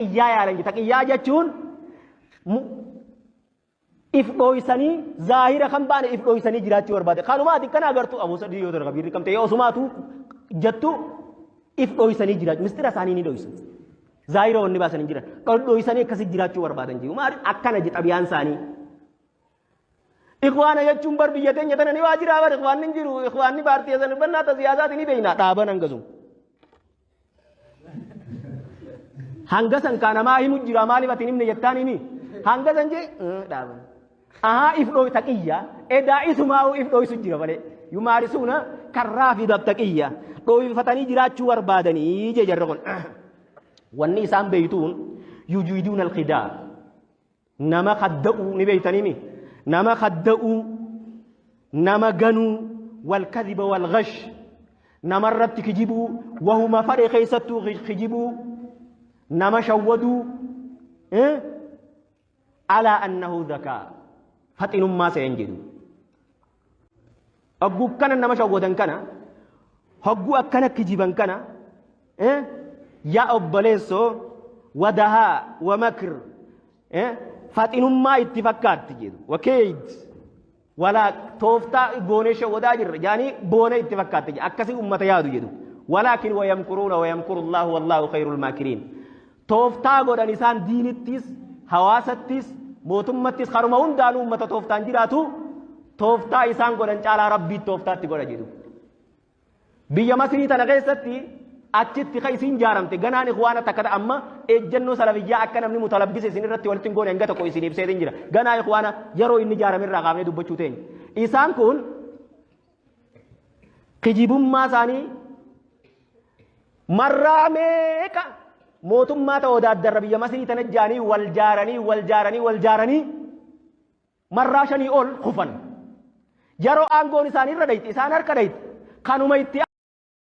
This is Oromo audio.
Taqiyyaa yaalan jedhe. Taqiyyaa jechuun if dhooysanii zaahira kan baane if dhooysanii jiraachuu barbaade. Kanuma ati kana agartu aboo sadii yoo darga biirri kamte yoo osumaatu jettu if dhooysanii jiraachuu mistira isaanii ni dhooysan. Zaahira wanni baasan hin jiran. Dhooysanii akkasi jiraachuu barbaadan jiru. Maali akkana je xabiyaan isaanii. Ikhwaana jechuun bar biyya teenya tana ni waa jiraa bar ikhwaanni hin jiru. Ikhwaanni paartii san bannaa ta siyaasaati ni beekna dhaaban hangasum. Hanga san kaa namaa himu jira maaliif ati hin himne jettaan himi. Hanga san jee dhaaban. Ahaa if dhooy taqiyya edaa isumaa if dhooysu jira malee. Yumaarisuuna karraa fi taqiyya dhooyfatanii jiraachuu barbaadanii jee jarri kun. Wanni isaan beeytuun yujiiduuna alqidaa. Nama kadda'uu ni beeytaniimi. Nama kadda'uu, nama ganuu, wal kadhiba wal ghash, namarratti kijibuu, wahuma fadhe keessattuu kijibuu, nama shawwaduu, alaa annahu dhakaa faxinummaa seen jedhu. Hogguu kana nama shawwadan kana, hogguu akkana kijiban kana, yaa obboleessoo wadahaa wa makr faxinummaa itti fakkaatti jedhu wakeeyd walaa tooftaa goonee shawwadaa jirra jaanii boona itti fakkaatti jedhu akkasii ummata yaadu jedhu walaakin wayamkuruuna wayamkuru allaahu wallaahu khayrul maakiriin tooftaa godhan isaan diinittis hawaasattis mootummattis karuma hundaanuu ummata tooftaan jiraatu tooftaa isaan godhan caalaa rabbiit tooftaatti godha jedhu Biyya Masrii tana keessatti achitti ka isiin jaaramte ganaan ikhwaana takka ta amma ejjennoo salafiyyaa akka namni mutalabbisa isin irratti walitti hin goone hanga tokko isin ibseetiin jira. Ganaa ikhwaana yeroo inni jaarame irraa kaafnee dubbachuu teenya. Isaan kun kijibummaa isaanii marraa meeqa mootummaa ta'oo daaddarra biyya Masrii tana jaanii wal jaaranii wal jaaranii wal jaaranii marraa shanii ol kufan. Yeroo aangoon isaanii irra dhayxe isaan harka dhayxe kanuma itti